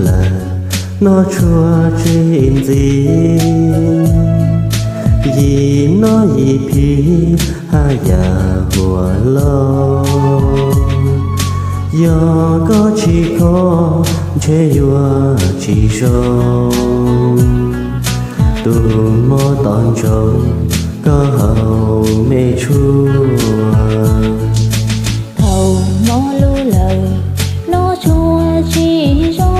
lawm, noj tshuaj tsis ntxiv. Yim noj yim phim haj yam huam loj. Yog koj tsis kho ntshe yuav tsis zoo. Tus mob tos ntsoov koj haus me tshuaj. Thaum mob lub lawm, noj tshuaj tsis zoo.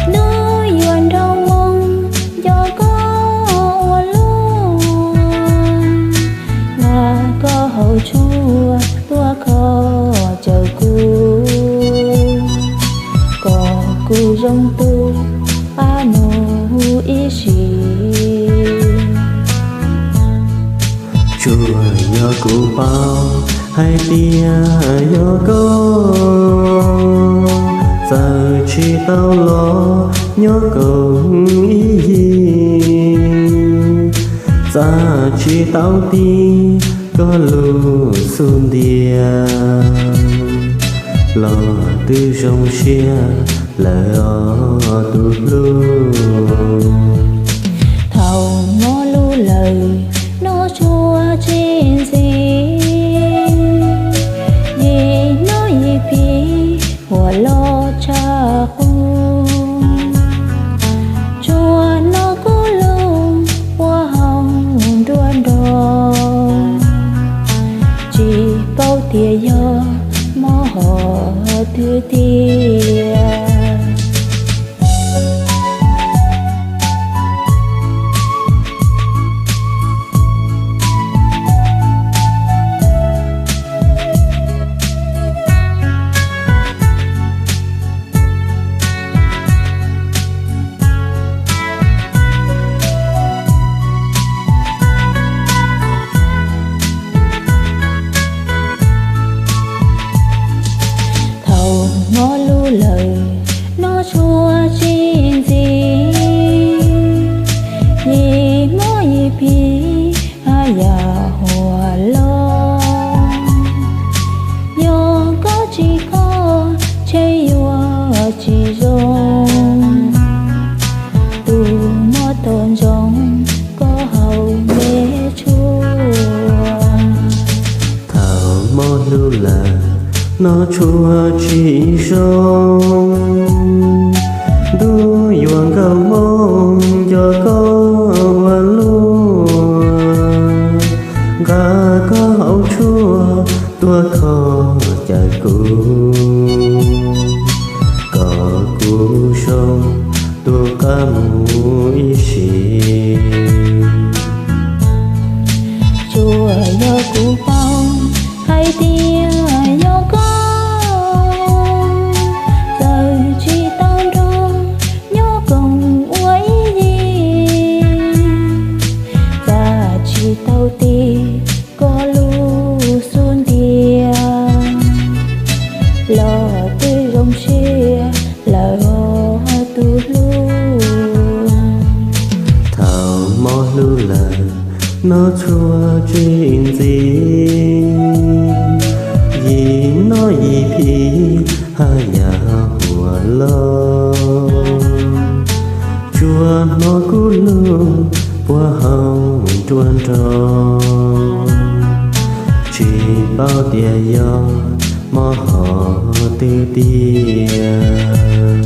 Ntuj yuav nrog moo nco koj ua luaj. Nqa koj hauv tshuaj tuaj kho caw kuv, kom kuv zoo tu qab mus ib sim. Tsuas yog kuv paub hais tias yog koj, txawm tsis tau los nyob koom ib yig, txawm tsis tau tig koj lub xub ntiag, los twb zoo siab lawm os tus hlub. Thaum mob lub lawm, noj tshuaj tsis ntxiv. Yim noj yim phim huam loj tshaj qub. Tsuas hnov kuv lub puag hau nruab nrog, tsis paub tias yog mob hom twg tiag. Thaum mob lub lawm, noj tshuaj tsis ntxiv. Yim mob yim phim haj yam huam loj. Yog koj tsis kho ntshe yuav tsis zoo. Tus mob tos ntsoov koj haus me tshuaj. Thaum mob hlub lawm, noj tshuaj tsis zoo. Ntuj yuav nkauj hmoob nco koj ua luaj. Nqa koj hauv tshuaj tuaj kho caw kuv, kom kuv zoo tu qab mus ib sim. Tsuas yog kuv paub hais tias yog koj, txawm tsis tau nrog nyob koom ua ib yig, txawm tsis tau tig koj lub xub ntiag, los twb zoo siab lawm os tus hlub. Thaum mob hlub lawm, noj tshuaj tsis ntxiv. Yim noj yim phim haj yam huam loj. Tsuas hnov kuv lub puag hau nruab nrog, tsis paub tias yog mob hom twg tiag.